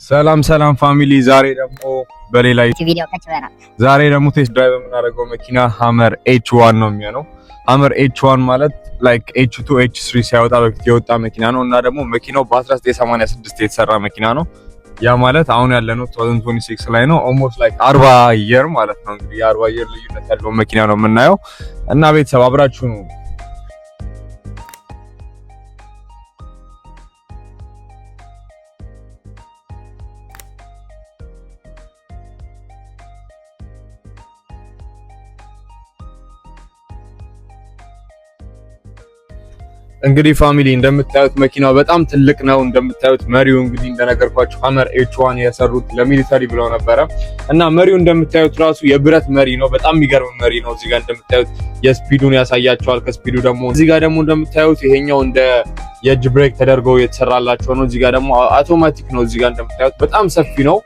ሰላም ሰላም family፣ ዛሬ ደግሞ በሌላ ቪዲዮ ከች ብለናል። ዛሬ ደግሞ test drive የምናደርገው መኪና Hummer H1 ነው የሚሆነው። Hummer H1 ማለት like H2 H3 ሳይወጣ በፊት የወጣ መኪና ነው እና ደግሞ መኪናው በ1986 የተሰራ መኪና ነው። ያ ማለት አሁን ያለነው 2026 ላይ ነው። Almost like 40 year ማለት ነው። እንግዲህ የ40 year ልዩነት ያለው መኪና ነው የምናየው እና ቤተሰብ አብራችሁ ነው። እንግዲህ family እንደምታዩት መኪናው በጣም ትልቅ ነው። እንደምታዩት መሪው እንግዲህ እንደነገርኳችሁ Hummer H1 የሰሩት ለ military ብለው ነበረ እና መሪው እንደምታዩት ራሱ የብረት መሪ ነው። በጣም የሚገርም መሪ ነው። እዚህ ጋር እንደምታዩት የ speed ኡን ያሳያቸዋል። ከ speed ኡ ደግሞ እዚህ ጋር ደግሞ እንደምታዩት ይሄኛው እንደ የእጅ brake ተደርጎ የተሰራላቸው ነው። እዚህ ጋር ደግሞ አውቶማቲክ ነው። እዚህ ጋር እንደምታዩት በጣም ሰፊ ነው።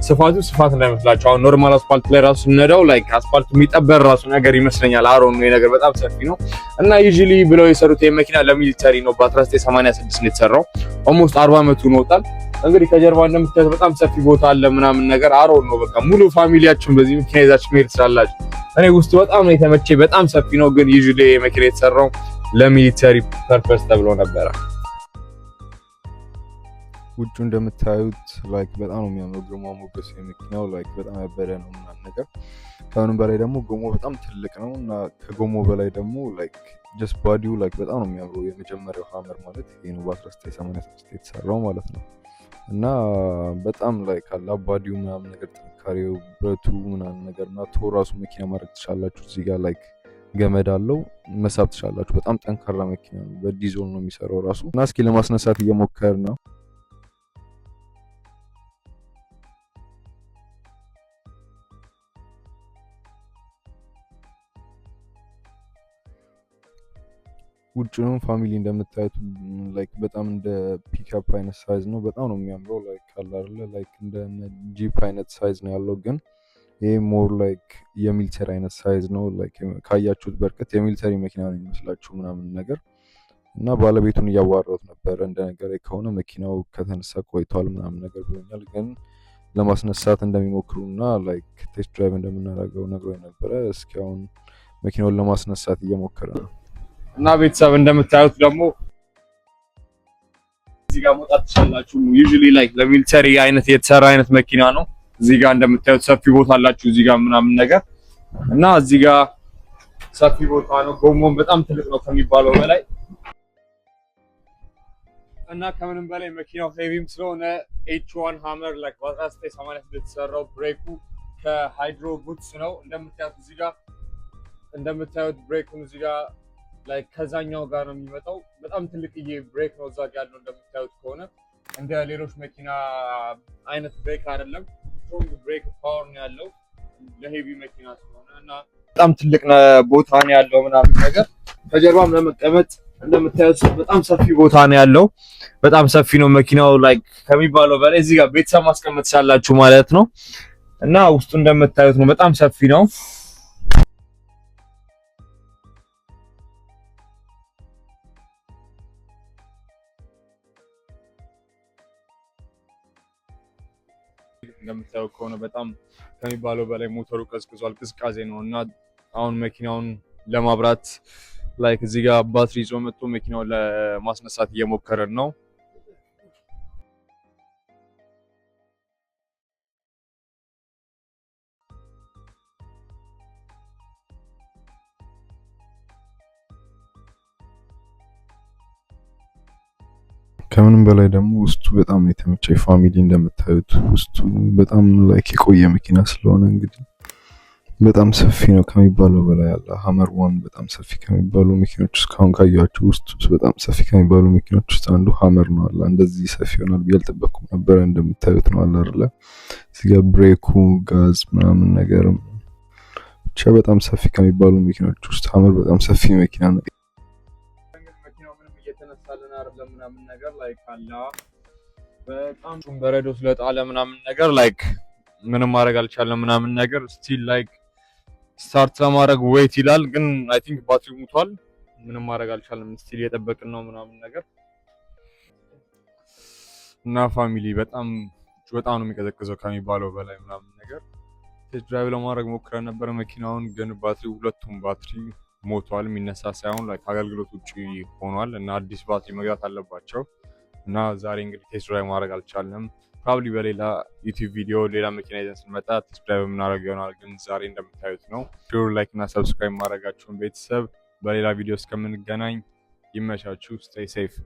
ስፋቱ ስፋት እንዳይመስላችሁ። አሁን normal አስፋልት ላይ ራሱ ስነዳው like አስፋልቱ የሚጠበር ራሱ ነገር ይመስለኛል። አሮ ነው ነገር በጣም ሰፊ ነው እና usually ብለው የሰሩት ይሄ መኪና ለ military ነው። በ1986 ነው የተሰራው። Almost 40 ዓመቱ ሆኖታል። እንግዲህ ከጀርባ እንደምታዩት በጣም ሰፊ ቦታ አለ ምናምን ነገር አሮ ነው። በቃ ሙሉ family ያችሁን በዚህ መኪና ይዛችሁ መሄድ ትችላላችሁ። እኔ ውስጡ በጣም ነው የተመቸኝ። በጣም ሰፊ ነው፣ ግን usually ይሄ መኪና የተሰራው ለ military purpose ተብሎ ነበረ። ውጩ እንደምታዩት like በጣም ነው የሚያምረው። ግርማ ሞገስ የመኪናው like በጣም ያበደ ነው ምናምን ነገር። ከምንም በላይ ደግሞ ጎማው በጣም ትልቅ ነው እና ከጎማው በላይ ደግሞ like just body ው like በጣም ነው የሚያምረው። የመጀመሪያው Hummer ማለት ይሄ ነው፣ በ1986 የተሰራው ማለት ነው። እና በጣም like አላ body ው ምናምን ነገር ጥንካሬው፣ ብረቱ ምናምን ነገር እና tow ራሱ መኪና ማድረግ ትችላላችሁ። እዚህ ጋር like ገመድ አለው መሳብ ትችላላችሁ። በጣም ጠንካራ መኪና ነው። በዲዞል ነው የሚሰራው ራሱ እና እስኪ ለማስነሳት እየሞከር ነው። ውጭንም family እንደምታዩት like በጣም እንደ ፒክአፕ አይነት size ነው። በጣም ነው የሚያምረው። Like አለ አይደለ like እንደ Jeep አይነት size ነው ያለው፣ ግን ይሄ more like የ military አይነት size ነው። Like ካያችሁት በርቀት የ military መኪና ነው የሚመስላችሁ ምናምን ነገር እና ባለቤቱን እያዋራሁት ነበረ። እንደነገረኝ ከሆነ መኪናው ከተነሳ ቆይቷል ምናምን ነገር ብሎኛል። ግን ለማስነሳት እንደሚሞክሩና like test drive እንደምናደርገው ነግሮኝ ነበረ። እስኪ አሁን መኪናውን ለማስነሳት እየሞከረ ነው። እና ቤተሰብ እንደምታዩት ደግሞ እዚህ ጋር መውጣት ትችላላችሁ። Usually like ለ military አይነት የተሰራ አይነት መኪና ነው። እዚህ ጋር እንደምታዩት ሰፊ ቦታ አላችሁ እዚህ ጋር ምናምን ነገር እና እዚህ ጋር ሰፊ ቦታ ነው። ጎማውም በጣም ትልቅ ነው ከሚባለው በላይ እና ከምንም በላይ መኪናው heavy ም ስለሆነ H1 Hummer like በ1986 የተሰራው brake ኡ ከ Hydro Boots ነው። እንደምታዩት እዚህ ጋር እንደምታዩት brake ኡን እዚህ ጋር like ከዛኛው ጋር ነው የሚመጣው። በጣም ትልቅዬ brake ነው እዛ ጋር ያለው። እንደምታዩት ከሆነ እንደ ሌሎች መኪና አይነት brake አይደለም። Strong brake power ነው ያለው ለ heavy መኪና ስለሆነ እና በጣም ትልቅ ቦታ ነው ያለው ምናምን ነገር ከጀርባም ለመቀመጥ እንደምታዩት በጣም ሰፊ ቦታ ነው ያለው። በጣም ሰፊ ነው መኪናው like ከሚባለው በላይ። እዚህ ጋር ቤተሰብ ማስቀመጥ ትችላላችሁ ማለት ነው እና ውስጡ እንደምታዩት ነው፣ በጣም ሰፊ ነው። እንደምታየው ከሆነ በጣም ከሚባለው በላይ ሞተሩ ቀዝቅዟል። ቅዝቃዜ ነው እና አሁን መኪናውን ለማብራት like እዚህ ጋር ባትሪ ይዞ መጥቶ መኪናውን ለማስነሳት እየሞከረን ነው። ከምንም በላይ ደግሞ ውስጡ በጣም ነው የተመቸኝ family። እንደምታዩት ውስጡ በጣም like የቆየ መኪና ስለሆነ እንግዲህ በጣም ሰፊ ነው ከሚባለው በላይ አለ። Hummer 1 በጣም ሰፊ ከሚባሉ መኪኖች እስካሁን ካያችሁ ውስጥ በጣም ሰፊ ከሚባሉ መኪኖች ውስጥ አንዱ Hummer ነው አለ። እንደዚህ ሰፊ ይሆናል ብዬ አልጠበቅኩም ነበረ። እንደምታዩት ነው አለ አይደለ? እዚህ ጋር brake ኡ፣ ጋዝ ምናምን ነገር ብቻ በጣም ሰፊ ከሚባሉ መኪኖች ውስጥ Hummer በጣም ሰፊ መኪና ነው። መኪናው ምንም እየተነሳልን አይደለም ምናምን ነገር like አለ በጣም በረዶ ስለጣለ ምናምን ነገር like ምንም ማድረግ አልቻለም ምናምን ነገር still like start ለማድረግ wait ይላል፣ ግን I think ባትሪው ሙቷል። ምንም ማድረግ አልቻለም። Still እየጠበቅን ነው ምናምን ነገር እና family በጣም በጣም ነው የሚቀዘቅዘው ከሚባለው በላይ ምናምን ነገር። Test drive ለማድረግ ሞክረን ነበረ መኪናውን፣ ግን ባትሪ፣ ሁለቱም ባትሪ ሞቷል። የሚነሳ ሳይሆን like አገልግሎት ውጭ ሆኗል እና አዲስ ባትሪ መግዛት አለባቸው እና ዛሬ እንግዲህ test drive ማድረግ አልቻልንም። Probably በሌላ YouTube ቪዲዮ ሌላ መኪና ይዘን ስንመጣ test drive የምናደርገው ይሆናል። ግን ዛሬ እንደምታዩት ነው። Sure like እና subscribe ማድረጋችሁን ቤተሰብ። በሌላ ቪዲዮ እስከምንገናኝ ይመቻችሁ። Stay safe.